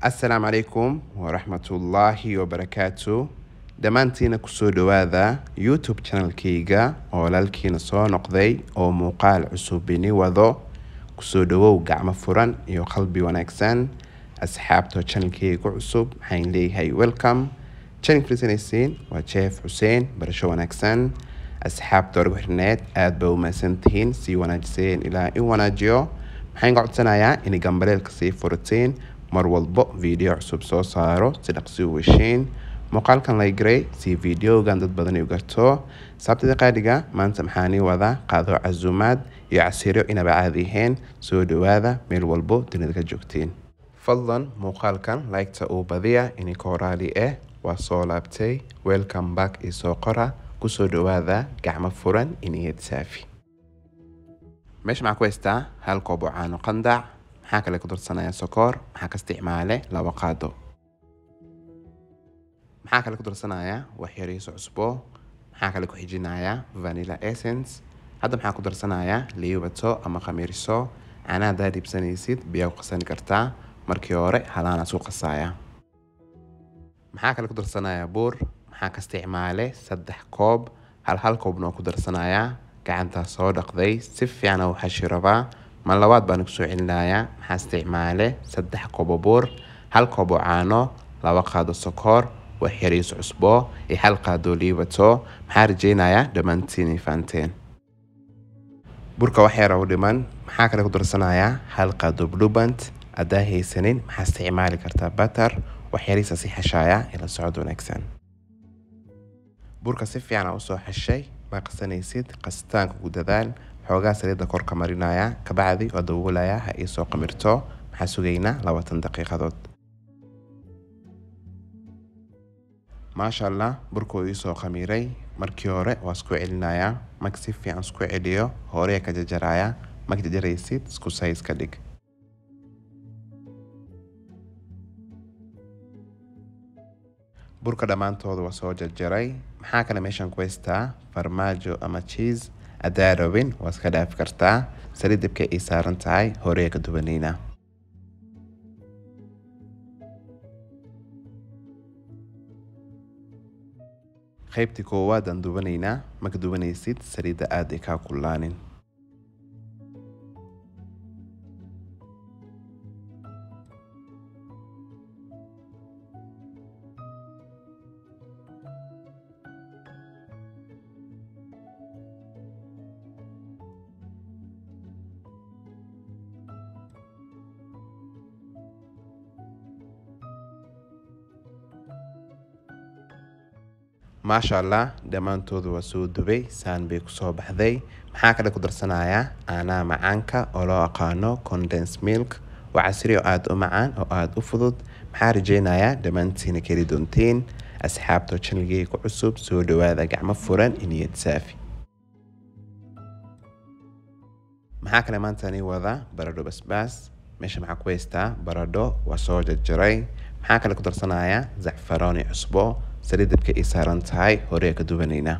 Assalaamu calaykum waraxmatullaahi wabarakaatu. Dhammaantiina kusoo dhawaada YouTube channelkayga oo walaalkiina soo noqday oo muuqaal cusub ini wado. Kusoo dhawow gacmo furan iyo qalbi wanaagsan. Asxaabta channelkayga ku cusub waxaan leeyahay welcome. Channelka fiirsanaysiin waa Chef Xuseen, barasho wanaagsan. Asxaabta hore ku xirneed aad baa u mahadsantihiin, sii wanaajiseen ilaa in wanaajiyo. Waxaan ka codsanayaa inay gambaleelka sii furateen mar walbo video cusub soo saaro si dhaqsi u heshiin. Muuqaalkan like garay si videogan dad badan u garto. Sabtida qaaliga maanta maxaan ii wadaa qaado casuumaad iyo casiiryo inaba caadi ahayn. Soo dhawaada meel walbo dunida ka joogtiin. Fadlan muuqaalkan like-ta uu badiya inay ka horaali waa soo laabtay. Welcome back iyo soo qora. Kusoo dhawaada gacmo furan iniyad saafi. Meesha maxaa ku haystaa hal koob oo caano qandac. Maxaa kale ku darsanaya sokor. Maxaa ka isticmaale 2 qaado. Maxaa kale ku darsanaya wax yariis cusbo. Maxaa kale ku xijinaya vanilla essence. Hadda maxaa ku darsanaya liibato ama khamiirso. Caanaha haddaad iibsanaysid biyaa ku qasani kartaa. Markii hore halaan isku qasaya. Maxaa kale ku darsanaya buur. Maxaa ka isticmaale 3 koob. Hal koobna ku darsanaya. Gacanta soo dhaqday si fiican u xashi rabaa. Mar labaad baan ku soo celinayaa. Maxaa isticmaale 3 koob oo buur, 1 koob oo caano, 2 qaado sokor, wax yariis cusbo iyo 1 qaado liibato. Maxaa rajeynayaa dhammaantiin ay fahanteen. Burka wax yar oo dhiman. Maxaa kale ku darsanayaa 1 qaado blue band. Haddaa haysanin maxaa isticmaali kartaa butter. Wax yariis si xashaaya ila socod wanaagsan. Burka si fiican u soo xashay. Ma qasanaysid qastaanka ku dadaal. Xoogaa saliidda kor ka marinaya. Kabacdi waa daboolaya ha ii soo qamirto. Maxaa sugaynaa 20 daqiiqadood. Maasha Allah, burku ii soo qamiray. Markii hore waa isku celinayaa. Marka si fiican isku celiyo hore ka jarjaraya. Marka jarjaraysid isku size ka dhig. Burka dhammaantooda waa soo jarjaray. Maxaa kale meeshan ku haystaa farmaajo ama cheese. Haddaa rabin waa iska dhaafi kartaa. Saliid dabka ay saaran tahay hore ka duwanayna. Qaybtii koowaad aan duwanaynaa. Marka duwanaysid saliidda aad ay kaa kulaanin. Maasha Allah, dhammaantoodu waa soo dubay. Saan bay ku soo baxday. Maxaa kale ku darsanayaa caanaha macaanka oo loo aqaano condensed milk. Waa casriyo aad u macaan oo aad u fudud. Maxaa rajeynayaa dhammaantiina keli doontiin. Asxaabta channelkayga ku cusub soo dhawaada gacmo furan iniyad saafi. Maxaa kale maanta ani wada baradho basbaas. Meesha maxaa ku haystaa baradho waa soo jarjaray. Maxaa kale ku darsanayaa zacfaroon iyo cusbo. Saliid dabka ay saaran tahay hore ka duwanaynaa.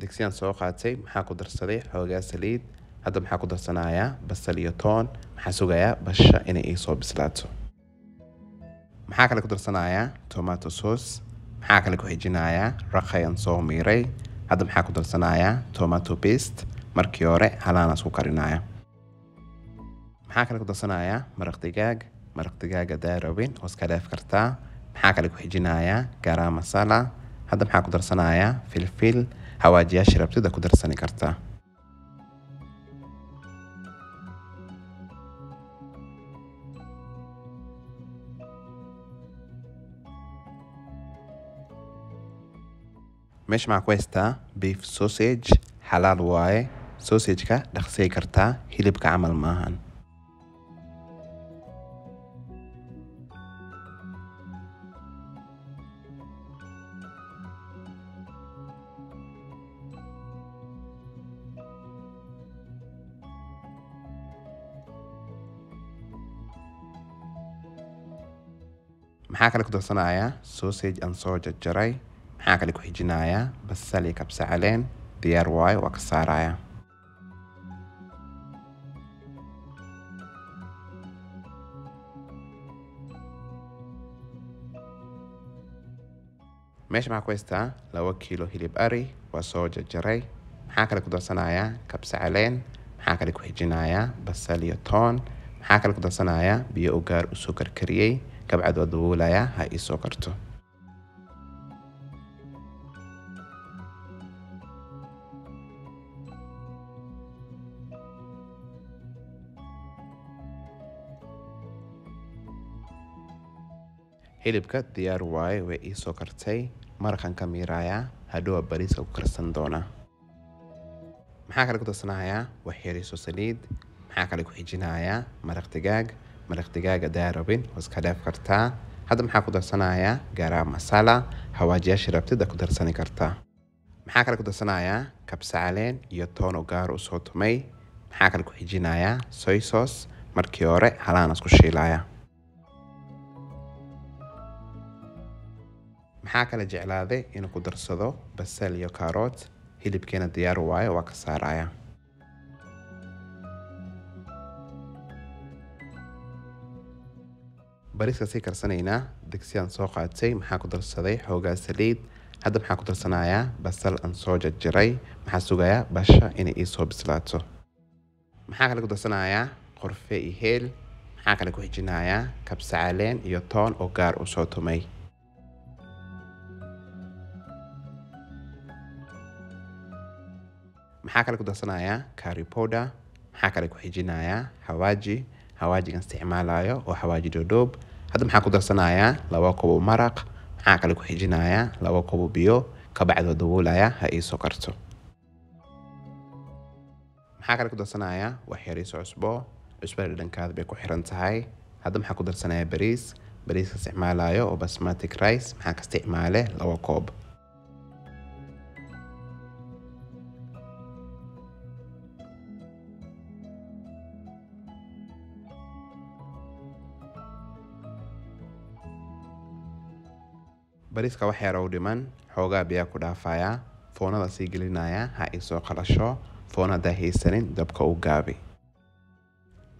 Digsiyaan soo qaatay. Maxaa ku darsaday xoogaa saliid. Hadda maxaa ku darsanayaa basal iyo toon. Maxaa sugayaa basha inay ii soo bislaato. Maxaa kale ku darsanayaa tomato sauce. Maxaa kale ku xijinayaa raqayaan soo miiray. Hadda maxaa ku darsanayaa tomato paste. Markii hore halaan isku karinaya. Maxaa kale ku darsanayaa maraq digaag. Maraq digaag haddaa rabin oo iska dhaaf kartaa. Maxaa kale ku xijinayaa garam masala. Hadda maxaa ku darsanayaa filfil. Hawaajiyaasha rabtida ku darsani kartaa. Meesha maxaa ku haystaa beef sausage. Xalaal waaye. Sausage-ka dhaqsay kartaa, hilibka camal maahan. Maxaa kale ku darsanayaa sausage aan soo jarjaray. Maxaa kale ku xijinayaa basal iyo kabsar caleen. Diyaar waaye, waa ka saarayaa. Meesha maxaa ku haystaa 2 kiilo hilib ari, waa soo jarjaray. Maxaa kale ku darsanayaa kabsar caleen. Maxaa kale ku xijinayaa basal iyo toon. Maxaa kale ku darsanayaa biyo u gaar u soo karkariyey. Kabcad waa daboolayaa ha ii soo karto. Hilibka diyaar waaye, way ii soo kartay. Maraqan ka miirayaa, hadhow bariiska ku karsan doonaa. Maxaa kale ku darsanayaa wax yariiso saliid. Maxaa kale ku xijinayaa maraq digaag. Maraq digaag hadaa rabin waa iska dhaaf kartaa. Hadda maxaa ku darsanayaa garam masala, xawaajiyaasha rabtid ku darsani kartaa. Maxaa kale ku darsanayaa kabsar caleen iyo toon oo gaar u soo tumay. Maxaa kale ku xijinayaa soy sauce. Markii hore halaan isku shiilaya. Maxaa kale jeclaaday inuu ku darsado basal iyo karoot. Hilibkeena diyaar waaye, waa ka saaraya. Bariiska sii karsanaynaa. Digsi aan soo qaatay, maxaa ku darsaday xoogaa saliid. Hadda maxaa ku darsanayaa basal aan soo jarjaray. Maxaa sugayaa basha inay ii soo bislaato. Maxaa kale ku darsanayaa qorfe iyo heel. Maxaa kale ku xijinayaa kabsar caleen iyo toon oo gaar u soo tumay. Maxaa kale ku darsanayaa curry powder. Maxaa kale ku xijinayaa xawaaji. Xawaajigan isticmaalayo oo xawaaji dhoodhoob. Hadda maxaa ku darsanayaa 2 koob oo maraq. Maxaa kale ku xijinayaa 2 koob oo biyo. Kabacdi waa daboolayaa ha ii soo karto. Maxaa kale ku darsanayaa wax yariiso cusbo. Cusbada dhadhankaada bay ku xiran tahay. Hadda maxaa ku darsanayaa bariis. Bariiska isticmaalayo oo basmati rice. Maxaa ka isticmaale 2 koob. Bariiska wax yar oo dhiman, xoogaa biyaa ku dhaafayaa. Foonada sii gelinaya ha ii soo qalasho. Foona hadaa haysanin dabka u gaabi.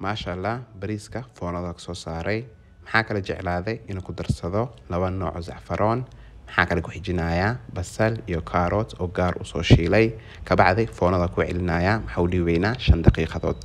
Maasha Allah, bariiska foonada soo saaray. Maxaa kale jeclaaday inuu ku darsado 2 nooc oo zacfaroon. Maxaa kale ku xijinayaa basal iyo karoot oo gaar u soo shiilay. Kabacdi foonada ku celinaya, maxaa u dhiibeynaa 5 daqiiqadood.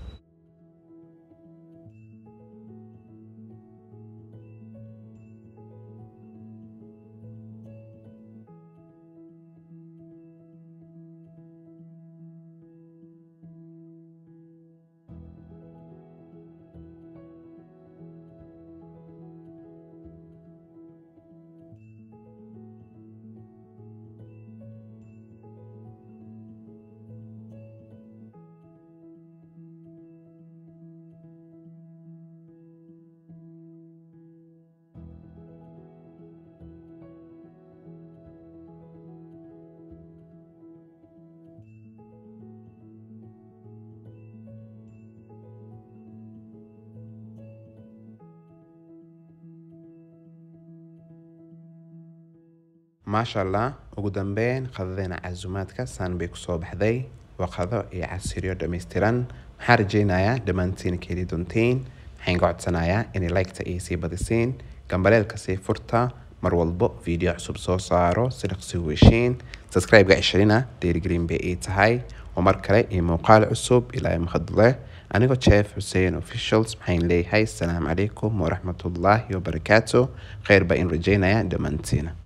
Maasha Allah, ugu dambeyn qadadeena casuumaadka saan bay ku soo baxday. Waa qado iyo casiriyo dhammaystiran. Waxaan rajaynayaa dhammaantiin ka heli doontiin. Waxaan ka codsanayaa inay like-ta iyo sii badisiin, gambaleelka sii furta, mar walbo video cusub soo saaro si dhaqsi u heshiin. Subscribe-ga cishirina dhiirigelin bay ii tahay. Oo mar kale iyo muuqaal cusub ilaa mahad leh. Anigoo Chef Hussein Officials maxaan leeyahay asalaamu calaykum waraxmatullaahi wabarakaatu. Khayr baa in rajaynaya dhammaantiina.